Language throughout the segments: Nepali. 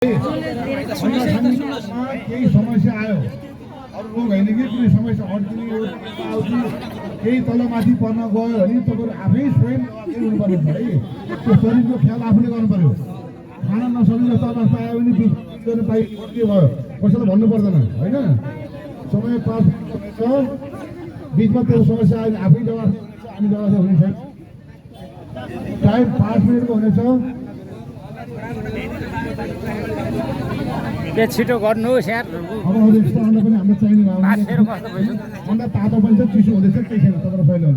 केही समस्या आयो अरू रोग होइन कि कुनै समस्या अड्किने केही तलमाथि पर्न गयो भने तपाईँहरू आफै स्वयं केही हुनुपर्ने छ है। त्यो शरीरको ख्याल आफूले गर्नु पर्यो। खाना नसक्ने जस्तो अवस्था आयो भने बिच गर्न पाइ के भयो कसैलाई भन्नु पर्दैन होइन। समय पास हुनेछ बिचमा त्यो समस्या आयो आफै जवाफ हामी जवाफ हुनेछ। टाइम 5 मिनटको हुनेछ। के छिटो गर्नुहोस् यार। अब यस्तो अन्डा पनि हाम्रो चाहिने भयो। अन्डा तातो पनि छ चिसो हुँदैछ केही छैन तपाईँको पहिलो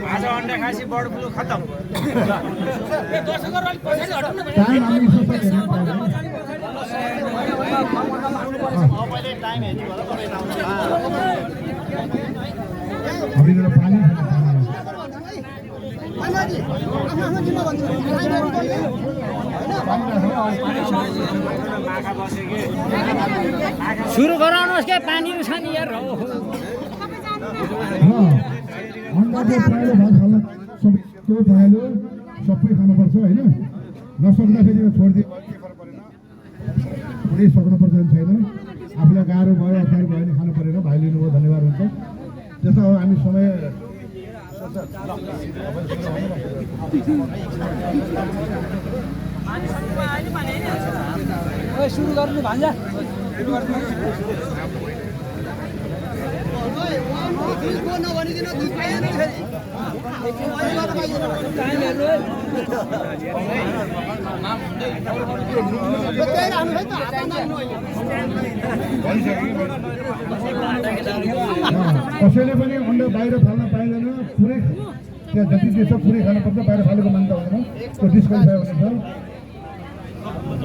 आज अंडा खासी बर्ड फ्लू खत्म। सुरु गराउनुहोस् के पानी छ नि यार। सबै खानुपर्छ होइन। नसक्दाखेरि छोडिदियो पुरै सक्नुपर्छ छैन। आफूलाई गाह्रो भयो अप्ठ्यारो भयो भने खानु परेन। भाइ लिनुभयो धन्यवाद हुन्छ। त्यसो अब हामी समय सुरु गर्नु भान्जा। कसैले पनि अन्डा बाहिर फाल्न पाइँदैन। पुरै त्यहाँ जति जे छ पुरै खानुपर्छ। बाहिर फालेको मान्दा हुँदैन। त्यो डिस्क्वालिफाई हुनेछ।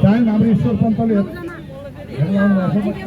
टाइम हाम्रो ईश्वर पन्तले हेर्नु भएको छ।